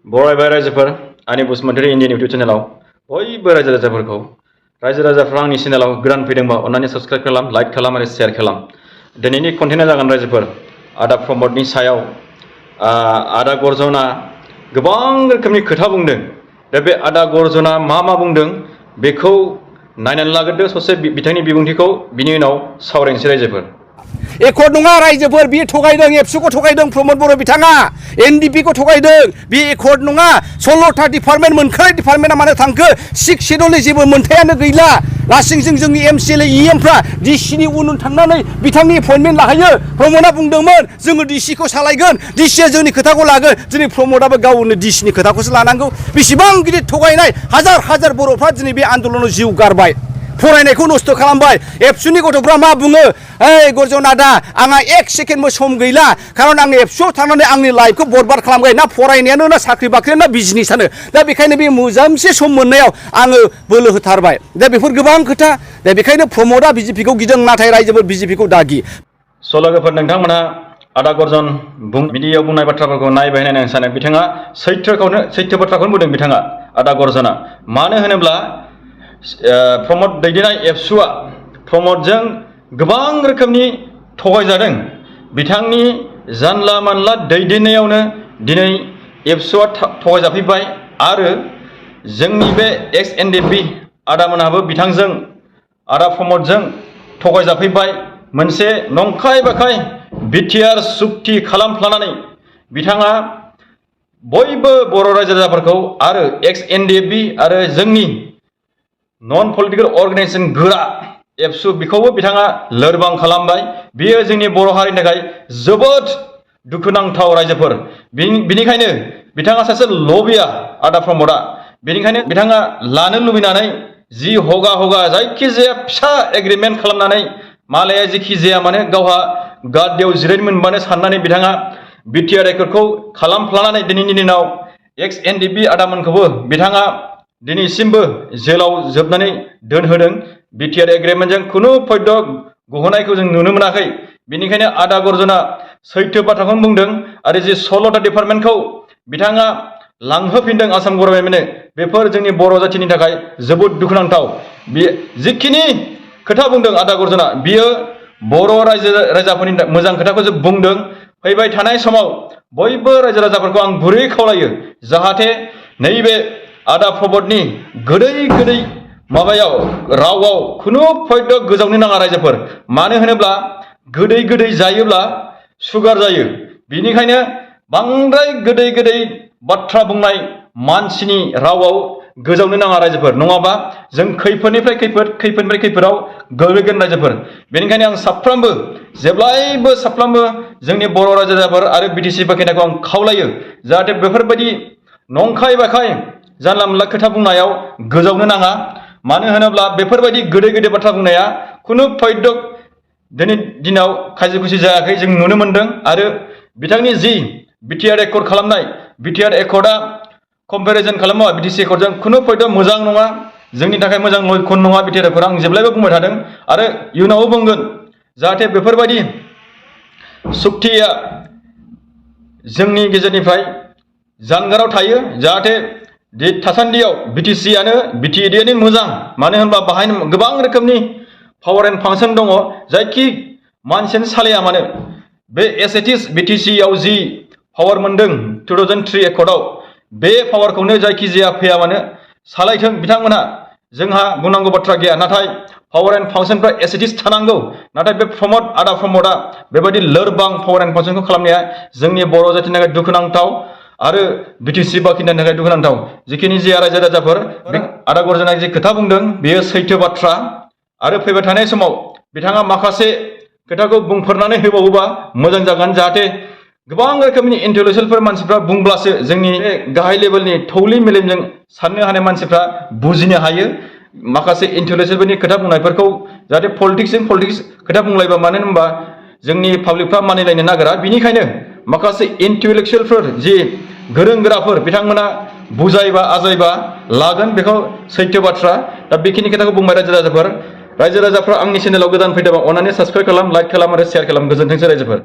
बरायबाय रायजोफोर आंनि Basumatary Indian YouTube चेनेलाव बयबो रायजो राजाफोरखौ रायजो राजाफ्रा आंनि चेनेलाव गोदान फैदोंबा अन्नानै साबस्क्राइब खालाम, लाइक खालाम आरो शेयार खालाम। दिनैनि कन्टेन्टआ जागोन रायजोफोर आदा प्रमदनि सायाव। आदा गर्जना गोबां रोखोमनि खोथा बुंदों। दा बे आदा गर्जना मा बुंदों बेखौ नायनानै लाग्रोदो ससे बिथांनि बिबुंथिखौ, बिनि उनाव सावरायनोसै रायजोफोर। एकर्ड नङा रायजोफोर, बे थगायदों, एबसुखौ थगायदों प्रमद बर' बिथाङा, एनडिपिखौ थगायदों। बे एकर्ड नङा। 16था डिपार्टमेन्ट मोनखै डिपार्टमेन्टआ मानो थांखो? 6 शेड्यूलनि जेबो मोनथायानो गैला। लासिंजों जोंनि एमसिएलए इएमफ्रा डिसिनि उन थांनानै बिथांनि एपइन्टमेन्ट लाहैयो। प्रमदआ बुंदोंमोन जोङो डिसिखौ सालायगोन, डिसिआ जोंनि खोथाखौ लागोन। दिनै प्रमदआबो गावनो डिसिनि खोथाखौसो लानांगौ। बेसेबां गिदिर थगायनाय! हाजार हाजार बर'फ्रा दिनै बे आन्दलनाव जिउ गारबाय, फरायनायखौ नस्थ' खालामबाय। एबसुनि गथ'फ्रा मा बुङो? ओइ गर्जना दा आंहा 1 सेकेन्डबो सम गैला, खारन आं एबसुआव थांनानै आंनि लाइफखौ बरबाद खालामबाय। ना फरायनायानो, ना साख्रि बाख्रियानो, ना बिजनेसानो। दा बेखायनो बे मोजांसे सम मोननायाव आङो बोलो होथारबाय। दा बेफोर गोबां खोथा। दा बेखायनो प्रमदआ बिजेपिखौ गिदों, नाथाय रायजोफोर बिजेपिखौ दागि। लोगोफोर, नोंथांमोना आदा गर्जन मिडियायाव बुंनाय बाथ्राफोरखौ नायबाय होननानै आं सानो। बिथाङा सैथो बाथ्राखौनो बुंदों बिथाङा, आदा गर्जना। मानो होनोब्ला प्रमद दैदेननाय एबसुआ प्रमदजों गोबां रोखोमनि थगायजादों। बिथांनि जानला मानला दैदेननायावनो दिनै एबसुआ थगायजाफैबाय। आरो जोंनि बे एक्स एनडिपि आदामोनहाबो बिथांजों, आदा प्रमदजों थगायजाफैबाय। मोनसे नंखाय बाखाय बिटिआर सुक्ति खालामफ्लानानै बिथाङा बयबो बर' रायजो राजाफोरखौ आरो एक्स एनडिपि आरो जोंनि नन पलिटिकेल अर्गानाइजेसन गोरा एबसु बेखौबो बिथाङा लोरबां खालामबाय। बेयो जोंनि बर' हारिनि थाखाय जोबोद दुखुनांथाव रायजोफोर। बिनिखायनो बिथाङा सासे लबिया आदा प्रमदआ। बेनिखायनो बिथाङा लानो लुबैनानै जि हगा जायखिजाया फिसा एग्रिमेन्ट खालामनानै मालाया जेखि जाया माने गावहा गाद्दायाव जिरायनो मोनबानो साननानै बिथाङा बिटिआर एकर्डखौ खालामफ्लानानै दिनैनि दिनाव एक्स एनडिपि आदामोनखौबो बिथाङा दिनैसिमबो जेलाव जोबनानै दोनहोदों। बिटिआर एग्रिमेन्टजों खुनु फैद' गहोनायखौ जों नुनो मोनाखै। बेनिखायनो आदा गर्जना सैथो बाथ्राखौनो बुंदों। आरो जि 16था डिपार्टमेन्टखौ बिथाङा लांहोफिनदों आसाम गभर्नमेन्टनो, बेफोर जोंनि बर' जाथिनि थाखाय जोबोद दुखुनांथाव। बे जिखिनि खोथा बुंदों आदा गर्जना, बियो बर' रायजो राजाफोरनि मोजां खोथाखौसो बुंदों। फैबाय थानाय समाव बयबो रायजो राजाफोरखौ आं गुरै खावलायो, जाहाथे नैबे आदा प्रमदनि गोदै माबायाव रावआव खुनु फैद' गोजावनो नाङा रायजोफोर। मानो होनोब्ला गोदै जायोब्ला सुगार जायो। बेनिखायनो बांद्राय गोदै बाथ्रा बुंनाय मानसिनि रावआव गोजावनो नाङा रायजोफोर, नङाबा जों खैफोदनिफ्राय खैफोदाव गोग्लैगोन रायजोफोर। बेनिखायनो आं जेब्लायबो साफ्रोमबो जोंनि बर' रायजो राजाफोर आरो बिटिसि बाखिनायखौ आं खावलायो, जाहाथे बेफोरबायदि नंखाय बाखाय जानला मोनला खोथा बुंनायाव गोजावनो नाङा। मानो होनोब्ला बेफोरबायदि गोदै बाथ्रा बुंनाया खुनु फैद' दिनै दिनाव खायसे खुसि जायाखै, जों नुनो मोनदों। आरो बिथांनि जि बिटिआर एकर्ड खालामनाय, बिटिआर एकर्डआ कम्पेरिजन खालामोबा बिटिसि एकर्डजों खुनु फैद' मोजां नङा, जोंनि थाखाय मोजां लक्षन नङा। बिटिआर एकर्डआ आं जेब्लायबो बुंबाय थादों आरो इयुनावबो बुंगोन, जाहाथे बेफोरबायदि सुक्तिया जोंनि गेजेरनिफ्राय जानगाराव थायो। जाहाथे थासान्दियाव बिटिएडिआनो मोजां। मानो होनबा बाहाय गोबां रोखोमनि पावार एन्ड फांसन दङ, जायखि मानसियानो सालाया मानो। बे एसएटिस बिटिसिआव जि पावार मोनदों 2003 एकर्डआव, बे पावारखौनो जायखिजाया फैया मानो सालायथों बिथांमोनहा, जोंहा बुंनांगौ बाथ्रा गैया। नाथाय पावार एन्ड फांसनफ्रा एसएटिस थानांगौ। नाथाय बे आदा प्रमदआ बेबायदि लोरबां पावार एन्ड फांसनखौ खालामनाया जोंनि बर' जाथिनि थाखाय दुखुनांथाव आरो बिटिसि बाखिनायनि थाखाय दुखुनांथाव। जिखिनि जाया रायजो राजाफोर, आदा गर्जना जि खोथा बुंदों बेयो सैथो बाथ्रा। आरो फैबाय थानाय समाव बिथाङा माखासे खोथाखौ बुंफोरनानै होबावोबा मोजां जागोन, जाहाथे गोबां रोखोमनि इन्टेलेक्सुवेलफोर मानसिफ्रा बुंब्लासो जोंनि गाहाय लेभेलनि थौले मेलेमजों साननो हानाय मानसिफ्रा बुजिनो हायो। माखासे इन्टेलेक्सुवेलफोरनि खोथा बुंनायफोरखौ जाहाथे पलिटिक्स खोथा बुंलायबा, मानो होनबा जोंनि पाब्लिकफ्रा मानिलायनो नागिरा। बिनिखायनो माखासे इन्टेलेक्सुवेलफोर जि गोरों गोराफोर बिथांमोना बुजायबा आजायबा लागोन, बेखौ सैथो बाथ्रा। दा बेखिनि खोथाखौ बुंबाय रायजो राजाफ्रा आंनि चेनेलाव गोदान फैदोंबा अन्नानै साबस्क्राइब खालाम, लाइक खालाम आरो शेयार खालाम। गोजोनथोंसै रायजोफोर।